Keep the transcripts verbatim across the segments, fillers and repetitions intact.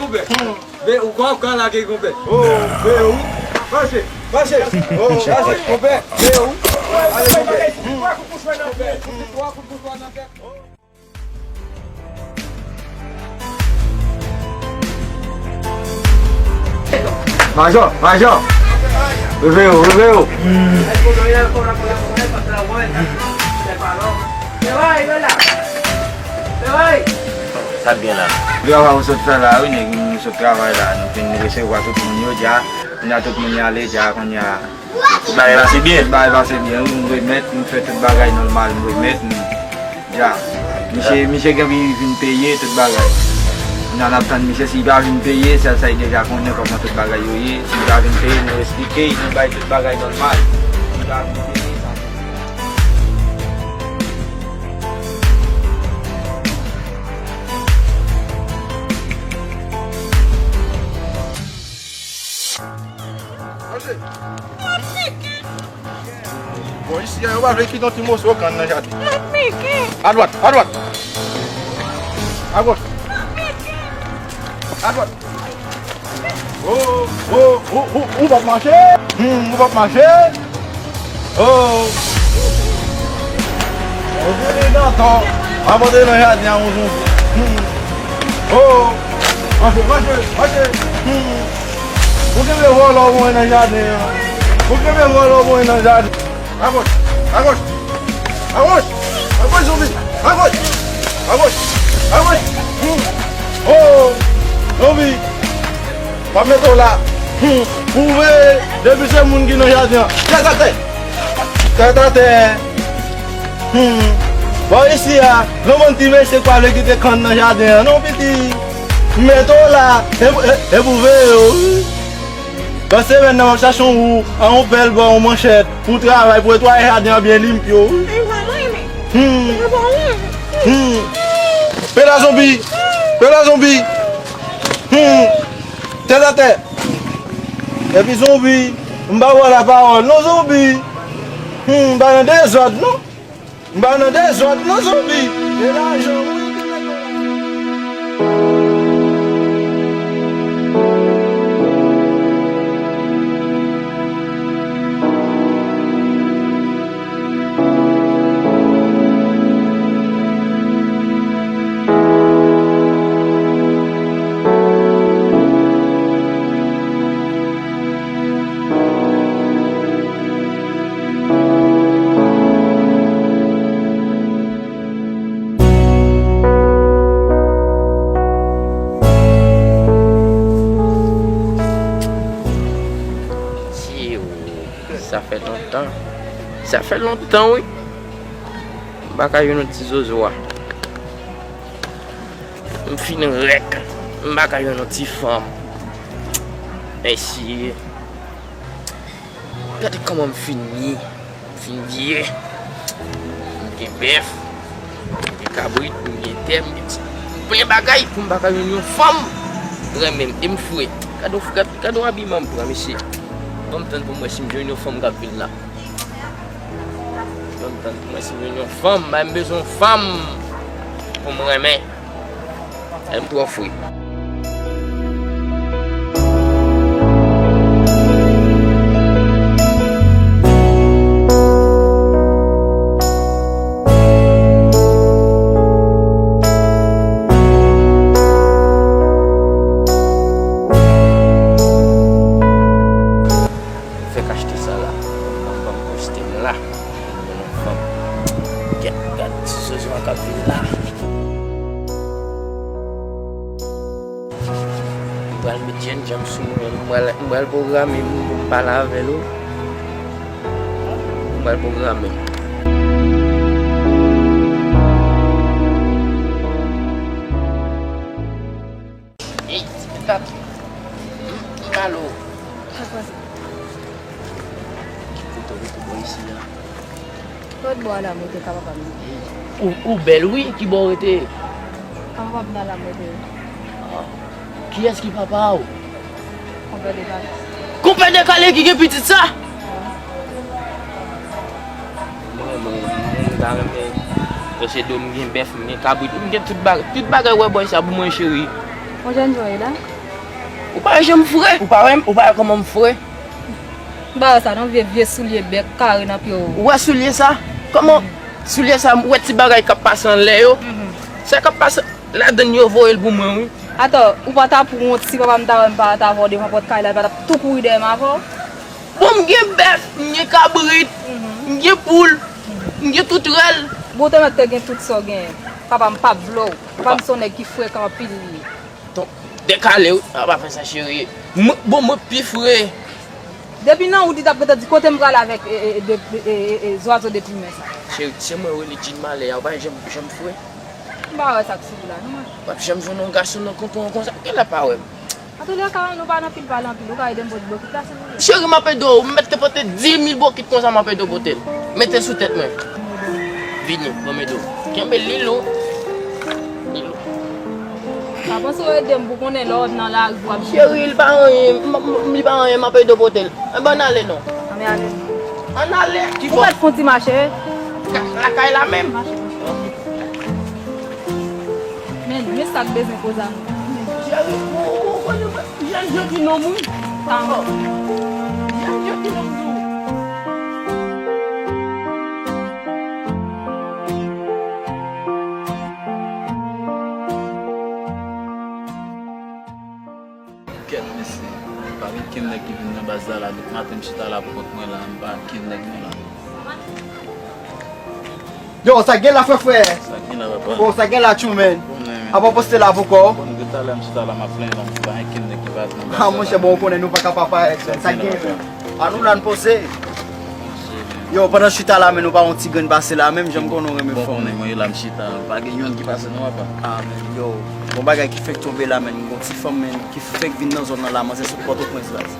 Be ou kwa kwa lage konpè. Oh, be ou. Mache, mache. Oh, mache konpè. Be ou. Ale konpè. Twa kout mouchwa nan tèt. Twa kout mouchwa nan tèt. Majò, majò. Reve yo, reve yo. Sa k gen la? Travay ou sot fè la wi, nèg, nou sot travay la, nou fin resevwa tout moun yo dja, kounye a tout moun y ale dja, kounye a tout bagay pase byen. Tout bagay pase byen wi, m remèt, m fè tout bagay nòmal, m remèt, m dja. Misye, misye gen pou vin peye tout bagay. Kounye a n ap tann misye, si l pa vin peye, sèl sa l deja konnen kòman tout bagay yo ye, si l pa vin peye, nou esplike, nou bay tout bagay nòmal. Si l pa vin peye, sa Bon, isi a, yo pa vle kite yon ti moso kann nan jaden. Adwat, adwat. Agoch. Adwat. Oh, oh, oh, oh, ou p ap mache? Hmm, ou p ap mache? Oh. Ou vini nan tan. Abandone nan jaden an, yon zonbi. Hmm. Oh. Mache, mache, mache. Hmm. Ou kenbe vòlò mwen nan jaden an. Ou kenbe vòlò mwen nan jaden. Agoch, agoch, agoch, agoch, zonbi. Agoch, agoch, agoch. Hmm. Oh, zonbi. M ap mete w la. Hmm. Pou w veye, depi se moun ki nan jaden an. Tèt atè. Tèt atè. Hmm. Bò isi a, yon bann ti mesye k pa vle kite kann nan jaden an non, piti. M mete w la. E, e, e pou w veye w wi. Nan semèn nan, m ap chache yon wou, a yon pèl bò, yon manchèt, pou travay, pou netwaye jaden an byen limpyo. Hmm. Hmm. Pela zonbi! Pela zonbi! Hmm. Tèt atè! Epi zonbi, m pa ba w lapawòl, non, zonbi! Hmm, m pa nan dezòd, non! M pa nan dezòd non, zonbi. E lajan wi ki mete w la. Sa fè lontan. Sa fè lontan, wi. M pa ka jwenn yon ti zozo a. M fin rèk. M pa ka jwenn yon ti fanm. Mesye. Gade kòman m fin ye. M fin vye. M gen bèf. M gen kabrit. M gen tè. M gen ti. Plen bagay pou m pa ka jwenn yon fanm. Renmen m. E m fre. Gade w, gade, gade w abiman m pran, mesye. Ban m tann pou m wè si m jwenn yon fanm k ap vin la. Ban m tann pou m wè si m jwenn yon fanm. Bay m bezwen yon fanm pou m renmen. M twò fre. Fèk achte sa la. Ban m, ban m poste m la. Mwen nan fanm. Gèt, gad ti zozo a k ap vin la. M pral met jènjan m sou mwen. M pral, m pral pwograme m pou m pale avè l, wi. M pral pwograme m. Ey, ti pikat. M, m alo. Sa k pase? Ki kote w rete bò isi a? Lòt bò a la, mwen te ka papa m. Ou, ou bèl wi, ki bò w rete? Papa m nan la, mwen te. Ah. Kiyès ki papa w? Konpè Dekale. Konpè Dekale ki gen pitit sa? Mwen, mwen, mwen ta renmen. Paske do m gen bèf, m gen kabrit, m gen tout bagay, tout bagay wè bò sa pou mwen, cheri. Yon jènjan w ye la? Ou pa wè jan m fre? Ou pa wè, ou pa wè kòman m fre? M pa wè sa non, vye, vye soulye bèk kare nan pye w. Ou wè soulye sa? Kòman soulye sa, ou wè ti bagay k ap pase anlè yo? Mhm. Sa k ap pase ladann yo voye l pou mwen, wi. Atò, ou pa ta pou wont si papa m ta wè m pa ta avè w devan pòt kay la, li pa t ap tou kouri dèyè m avè w? Bon, m gen bèf, m gen kabrit, mhm, m gen poul, mhm, m gen toutrèl. Bon, ou te mèt te gen tout sa w genyen. Papa m p ap vle w. Papa m se yon nèg ki frekan anpil li ye. Ton, dekale wi. A pa fè sa, cheri. M, bon, mwen pi fre. Depi nan wout, li t ap gentan di, "Kote m prale avèk, e, e, e, de, e, e, e, e, zwazo de plimen sa?" Cheri, se mwen wi, li di m malè a, ou pa janm, janm fre. M pa wè sa k sou ou la, non, mwen. W ap janm jwenn yon gason nan konprann konsa. Genlè pa wè m. Antoulèka, nou pa nan pil pale anpil. Ou ka ede m pote bokit la, silvouplè? Cheri, m ap ede w. M mèt te pote dis mil bokit konsa, m ap ede w pote l. Mete l sou tèt mwen. Vini, ban m ede w. Kenbe l, li lou. Li lou. Pa panse w ede m pou konnen lè w nan lari pou w ap... Cheri, li pa anyen. M, m, li pa anyen, m ap ede w pote l. Enben, ann ale non. Ann ale. Ann ale. Ou mèt fè yon ti mache. Lakay la menm. Mache. Men, men sa k bezwen koz a nou. Cheri, ou, ou, ou konnen mwen, jèn janti nonm wi. Tankou. Jèn janti nonm tou. Kèt, mesye. Pa gen kenn nèg ki vin nan baz la, la, depi maten m chita la pou kont mwen la, m pa kenn nèg non la. Yo, sa k gen la, frè, frè? Sa k gen la, papa? Oh, sa k gen la, tchou, men? Bon, men, men. Apa w poste la pou kò w? Bon, depi talè m chita la, m ap plenn, m di pa gen kenn nèg ki pa nan baz la. Ah, monchè, bon, ou konnen nou pa ka pa parèt, men. Sa k gen la, papa? An nou la n poze. Yo, pandan chita la, men nou pa yon ti grenn pase la, menm jan m konnen w renmen fanm. Bon, konnen mwen la m chita, pa gen youn ki pase non, papa. Ah, men, yo, bon bagay ki fèk tonbe la, men, gon ti fanm, men, ki fèk vin nan zòn nan la, manzè sot Pòtoprens, baz.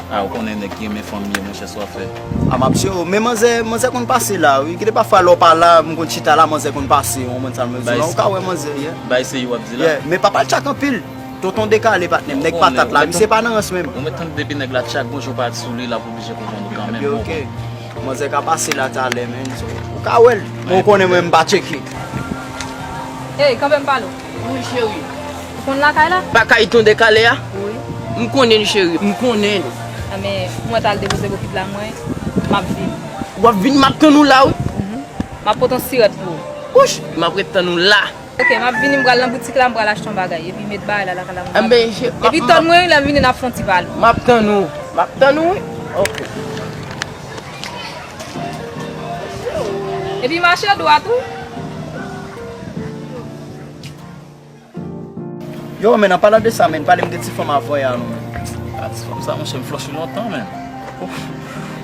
Ah, ou konnen nèg ki renmen fanm ye, monchè, sa w ap fè. Ah, m ap di w, men manzè, manzè konn pase la, wi. Gen de pafwa, lè w pa la, m konn chita la, manzè konn pase, w konprann sa m vle di w la, ou ka wè manzè, yeah. Bay se yo w ap di la? Yeah, men pa pale tchak anpil. Tonton Dekale, patnè m, nèg patat la, misye pa nan rans menm. Ou mèt tande depi nèg la tchak, bonjou pa sou li, l ap oblije konprann ou kanmenm, ou konprann? Manzè ka pase la talè, men, so, ou ka wè l. Men ou konnen mwen, m pa tcheke. Ey, kanpe m pale w. Wi, cheri. Ou konn lakay la? Pa kay Ton Dekale a? Wi. M konnen l, cheri, m konnen l. Enben, mwen t al depoze bokit la, mwen, m ap vini. W ap vini, m ap tann ou la, wi. Mhm. M ap pote yon sirèt pou ou. Wouch, m ap ret tann ou la. Ok, m ap vini, m pral nan boutik la, m pral achte yon bagay, epi met bagay la lakay la, m pral. Enben, je, m ap, epi tann mwen, lè m vini, n ap fè yon ti pale. M ap tann ou. M ap tann ou, wi. Ok. Epi mache dwat, wi. Yo, men, an palan de sa, men, pale m de ti fanm avoye a non, men. A, ti fanm sa, monchè, m flòch li lontan, men. Ou,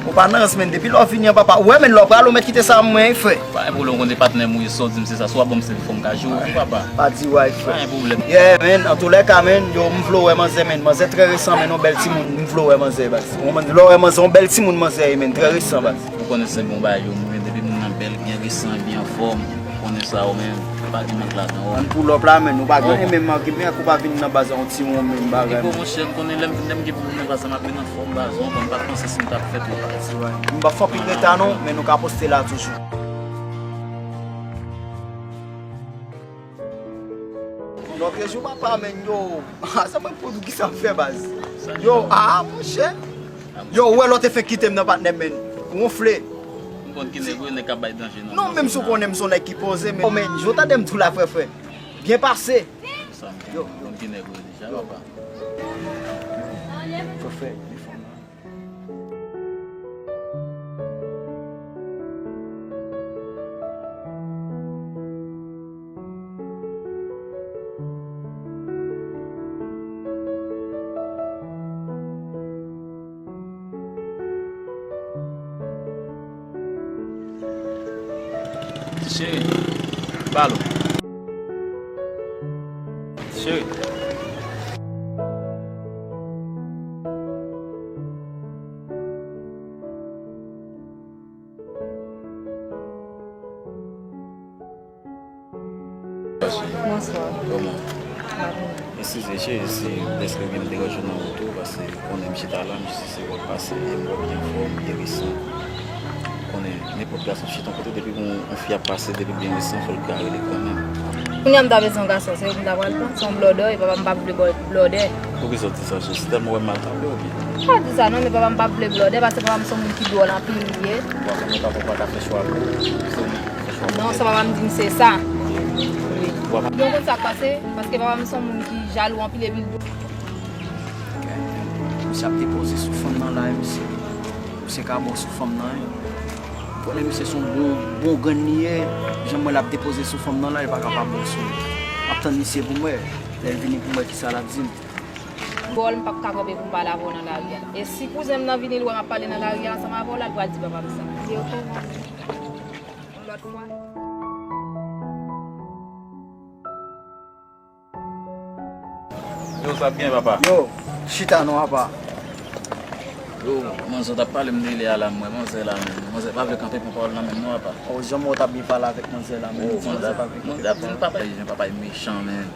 ou pa nan rans, men, depi lè w vini an, papa. Ou wè, men, lè w prale, ou mèt kite sa mwen, frè. Pa gen pwoblèm, ou konnen patnè m ou ye, sa w di m se sa, si w ap ban m sèvis, fò m ka jere w tou, papa. Pa di way, frè. Pa gen pwoblèm. Yeah, men, antoulèka, men, yo, m vle w wè manzè, men. Manzè trè resan, men, yon bèl timoun, m vle w wè manzè, baz. Yon man-, lè w wè manzè, yon bèl timoun manzè ye, men, trè resan, baz. Ou konnen se bon bagay yo, mwen, depi moun nan bèl, byen resan, byen anfòm, ou konnen sa, ou menm, pa gen mank ladan, ou. Ann pull up la, men, ou pa gen anyen menm, men, ak ou pa vin nan baz la, yon ti wonm, menm bagay. Epi, monchè, m konnen lè m, lè m gen pou moun nan baz la, m ap vin anfòm, baz, ou konn pa panse si m t ap fèt ou pa. M pa fè anpil reta, non, men nou ka poste la toujou. Lòt jou papa, men, yo. Ah, sa mwen pou di w kisa m fè, baz. Yo, ah, monchè. Yo, ou wè lè w te fenk kite m nan, patnè m, men. Wonfle. M konn ki nèg ou ye, nèg k ap bay danje nan. Non, menm si w konnen m se yon nèg ki poze, men. Oh, men, yo, tande m di w la, frè, frè. Byen pase. Yo, yo. M konn ki nèg ou ye deja, papa. Frè, frè, li fò, non. Cheri, balo. Cheri. Bonswa. Kòman? Mwen byen. Eskize, cheri, si dèske gen m deranje w nan wout ou, paske ou konnen m chita la, m jis eseye wè w pase, e m wè w byen anfòm, byen resan. Ou konnen, nenpòt gason chita yon kote, depi yon, yon fi ap pase, depi byen resan, fò l ka rele kanmenm. Kounye a m ta bezwen yon gason, se ou m ta pral pran, se yon blòdè, e papa m pa vle ba w blòdè. Poukisa w di sa, Jezi? Tèlman w wè m mal pale oubyen? M pa di sa non, men papa m p ap vle blòdè, paske papa m se yon moun ki dwòl anpil li ye. Papa m, papa w pa ka fè chwa pou ou. Se ou menm ki fè chwa pou Non, ou. Sa papa m di m se sa. Wi. Papa Donk, konn sa k pase, paske papa m se yon moun ki jalou anpil epi l dwòl. Misye ap depoze sou fanm nan la, misye. Misye ka bon sou fanm nan, wi. Konnen misye se yon bon, bon grenn li ye. Jan m wè l ap depoze sou fanm nan la, li pa ka pa bon sou li. M ap tann misye pou m wè. Lè l vini pou m wè kisa l ap di m. Dwòl, m p ap ka kanpe pou m pale avè w nan lari a. E si kouzen m nan vini, l wè m ap pale nan lari a ansanm avè w la, l pral di papa m sa. Yon lòt fwa. Yo, sa byen, papa? Yo, chita non, apa. Yo, manzè t ap pale m de lè a la, m wè manzè la menm. Manzè pa vle kanpe pran pawòl nan men m non, apa. O, jan mwen t ap byen pale avèk manzè la, men Oh, manzè manzè, pa vle. Manzè ap di m papa, jan papa e mechan, men.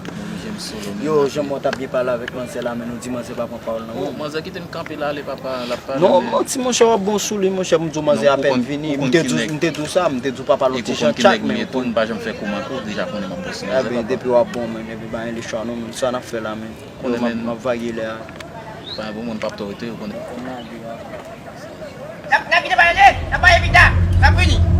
Oblije m solo, men. Yo, jan mwen t ap byen pale avèk manzè la, men nou di manzè pa pran pawòl nan Oh, men m. Manzè kite m kanpe la, ale papa, l ap pale. Non, Men manti, monchè, w ap bon sou li, monchè, m di w manzè Non, ou apèn konn- vini. ou M konn te ki di w, nèg. M te di w sa, m te di w papa l E yon ti ou jan konn ki tchak, nèg m ye men. tou, m pa janm fè kou manke w, deja konnen m ap bon sou Eh manzè, ben, papa. Depi w ap bon, men, depi pa gen lechwa non, men sa n ap fè la, men. Konnen, Yo, m ap- men. M ap vaye lè a. Pa bon, moun p ap tòrite, ou konnen. N ap, n ap kite pale de, n ap pale pita, n ap vini.